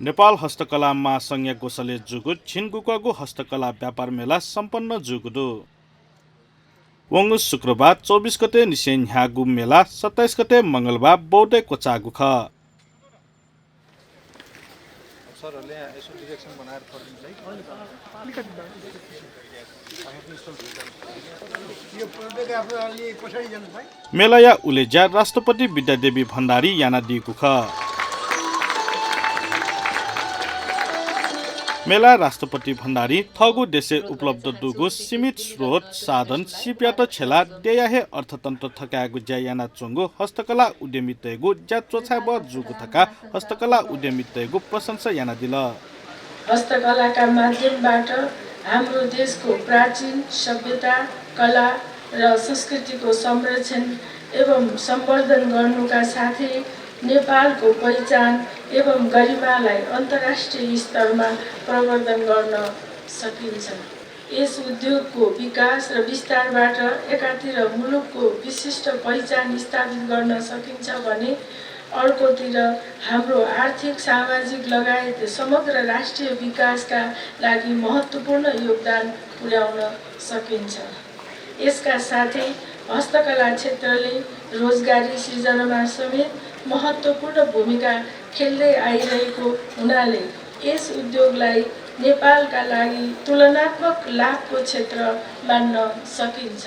नेपाल हस्तकला महासंघ गोसले जुगुट छिनगुकागु हस्तकला व्यापार मेला सम्पन्न जुगुदु वंगु शुक्रबार 24 गते निसेन ह्यागु मेला 27 गते मंगलबार बौद्धे कोचागु ख सरहरुले यसो डिरेक्सन बनाएर फर्किन्छ है मेला या उलेजा राष्ट्रपति विद्यादेवी भण्डारी याना दिगु ख मेला राष्ट्रपति भण्डारी थगु देशे उपलब्ध दुगु सीमित स्रोत साधन सिप्याट छेला देयाहे अर्थतन्त्र थकागु ज्यायाना चोंगु हस्तकला उद्यमितेगु ज्या चोछाब जुगु थका हस्तकला उद्यमितेगु प्रशंसा याना दिल हस्तकलाका माध्यमबाट हाम्रो देशको प्राचीन सभ्यता कला र संस्कृतिको संरक्षण एवं सम्वर्धन गर्नुका साथै नेपालको पहिचान एवं गरिमालाई अन्तर्राष्ट्रिय स्तरमा प्रवर्धन गर्न सकिन्छ। यस उद्योगको विकास र विस्तारबाट एकातिर मुलुकको विशिष्ट पहिचान स्थापित गर्न सकिन्छ भने अर्कोतिर हाम्रो आर्थिक सामाजिक लगायत समग्र राष्ट्रिय विकासका लागि महत्त्वपूर्ण योगदान पुर्याउन सकिन्छ। यसका साथै हस्तकला क्षेत्रले रोजगारी सृजनामा समेत महत्त्वपूर्ण भूमिका खेल्दै आइरहेको हुनाले यस उद्योगलाई नेपालका लागि तुलनात्मक लाभको क्षेत्र मान्न सकिन्छ।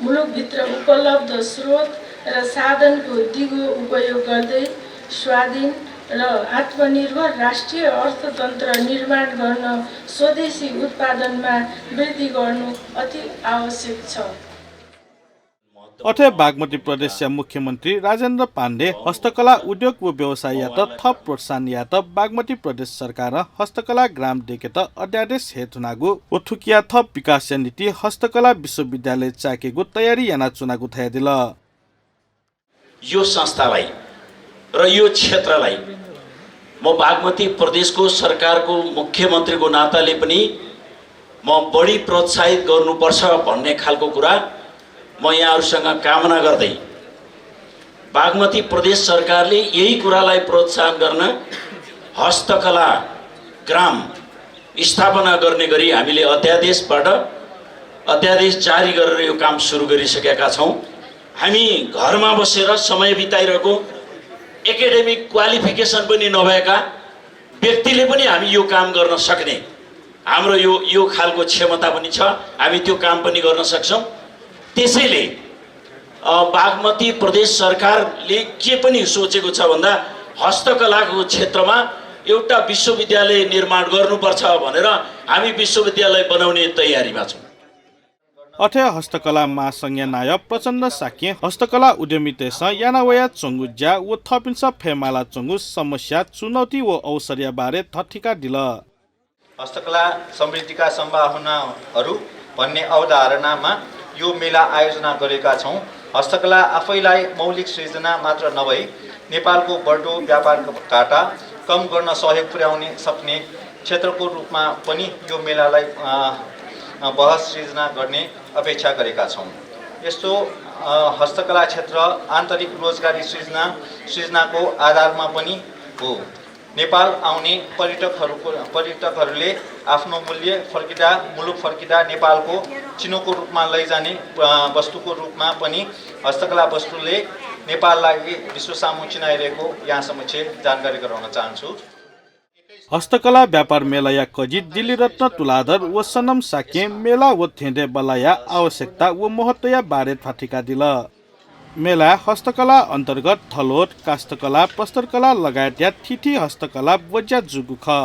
मुलुकभित्र उपलब्ध स्रोत र साधनको दिगो उपयोग गर्दै स्वाधीन र आत्मनिर्भर राष्ट्रिय अर्थतन्त्र निर्माण गर्न स्वदेशी उत्पादनमा वृद्धि गर्नु अति आवश्यक छ। अथे बागमती प्रदेशका मुख्यमन्त्री राजेन्द्र पाण्डे हस्तकला उद्योग व व्यवसाय यात थप प्रोत्साहन यात बागमती प्रदेश सरकार हस्तकला ग्राम देकेत अध्यादेश हेतुनागु उथुकिया थप विकास नीति हस्तकला विश्वविद्यालय चाकेगु तयारी याना चुनागु थया दिल यो संस्थालाई र यो क्षेत्रलाई म बागमती प्रदेशको सरकारको मुख्यमन्त्रीको नाताले पनि म बढी प्रोत्साहित गर्नुपर्छ भन्ने खालको कुरा म यहाँहरुसँग कामना गर्दै बागमती प्रदेश सरकारले यही कुरालाई प्रोत्साहन गर्न हस्तकला ग्राम स्थापना गर्ने गरी हामीले अध्यादेश जारी गरेर यो काम सुरु गरिसकेका छौं। हामी घरमा बसेर समय बिताइरहेको एकाडेमिक क्वालिफिकेसन पनि नभएका व्यक्तिले पनि हामी यो काम गर्न सक्ने हाम्रो यो खालको क्षमता पनि छ। हामी त्यो काम पनि गर्न सक्छौं। त्यसैले बागमती प्रदेश सरकारले के पनि सोचेको छ भन्दा हस्तकलाको क्षेत्रमा एउटा विश्वविद्यालय निर्माण गर्नुपर्छ भनेर हामी विश्वविद्यालय बनाउने तयारीमा छौं। अथे हस्तकला महासंघ नायक प्रचण्ड साके हस्तकला उद्यमितेस यानावया चंगुज्या व थपिन्छ फेमाला चंगु समस्या चुनौती व अवसरया बारे थठिका दिल हस्तकला समृद्धिका सम्भावनाहरू भन्ने अवधारणामा यो मेला आयोजना गरेका छौं। हस्तकला आफैलाई मौलिक सृजना मात्र नभई नेपालको बढ्दो व्यापार घाटा कम गर्न सहयोग पुर्याउन सक्ने क्षेत्रको रूपमा पनि यो मेलालाई बहस सृजना गर्ने अपेक्षा गरेका छौं। यस्तो हस्तकला क्षेत्र आन्तरिक रोजगारी सृजनाको आधारमा पनि हो। नेपाल आउने पर्यटकहरूले आफ्नो मुलुक फर्किदा नेपालको चिनोको रूपमा लैजाने वस्तुको रूपमा पनि हस्तकला वस्तुले नेपाललाई विश्वसामु चिनाइरहेको यहाँ समक्ष जानकारी गराउन चाहन्छु। हस्तकला व्यापार मेलाया कजी दिल्ली रत्न तुलाधर व सनम साके मेला व थेंदे बलाया आवश्यकता व महत्वया बारे फाटिका दिल मेला हस्तकला अन्तर्गत थलोट काष्ठकला प्रस्तरकला लगायत या थिथी हस्तकला वज्या जुगु ख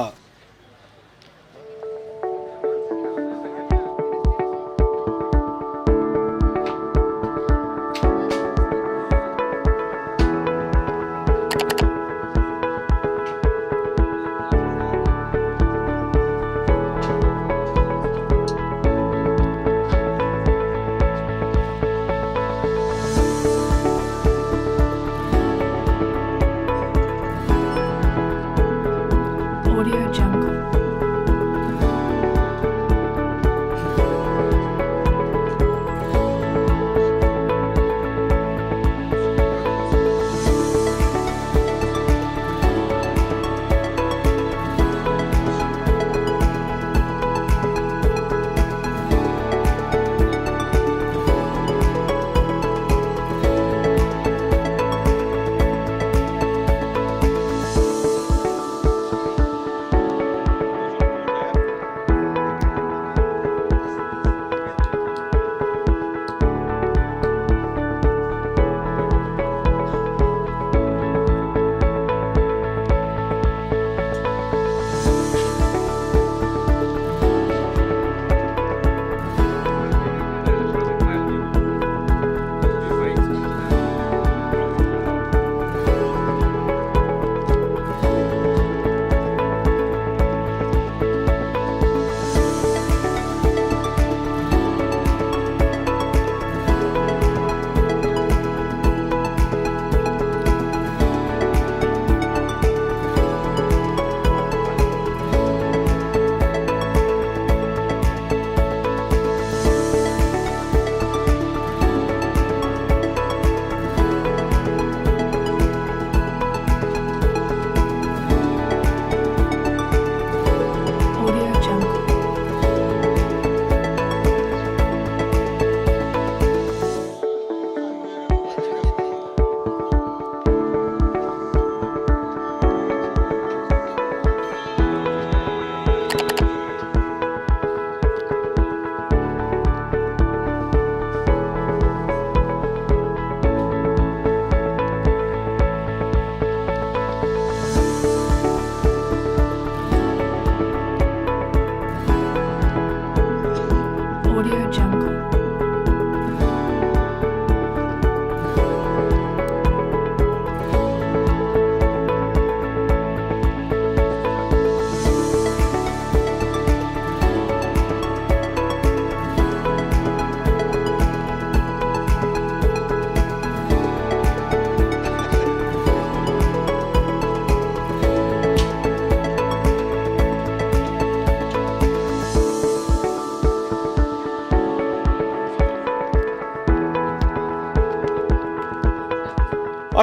Audio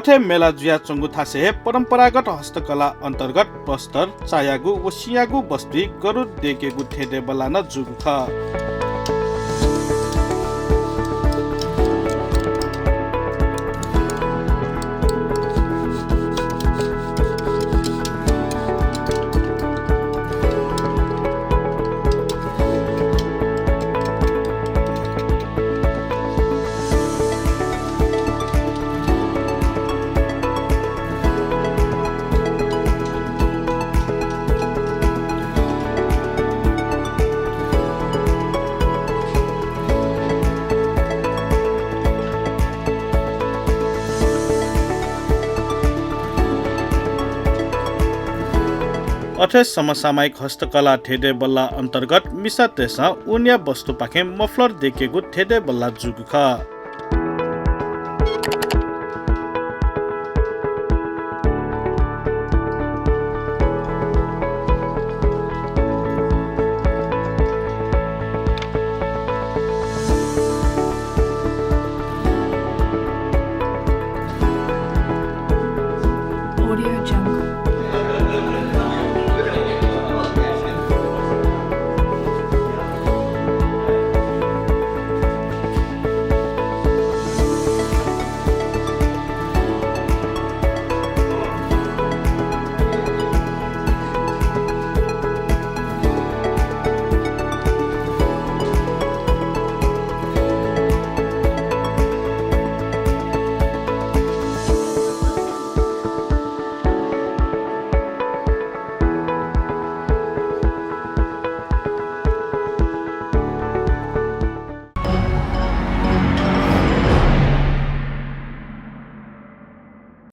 अठे मेला जुया चंगु थासे परम्परागत हस्तकला अन्तर्गत प्रस्तर चायागु व सियागु बस्ती गरु देकेगु थेदे बलान जुगु ख अठे समसामयिक हस्तकला ठेदे बल्ला अन्तर्गत मिसा तेसा उन्या वस्तु पाखे मफलर देखेगु ठेदे बल्ला जुगु ख Audio Jungle.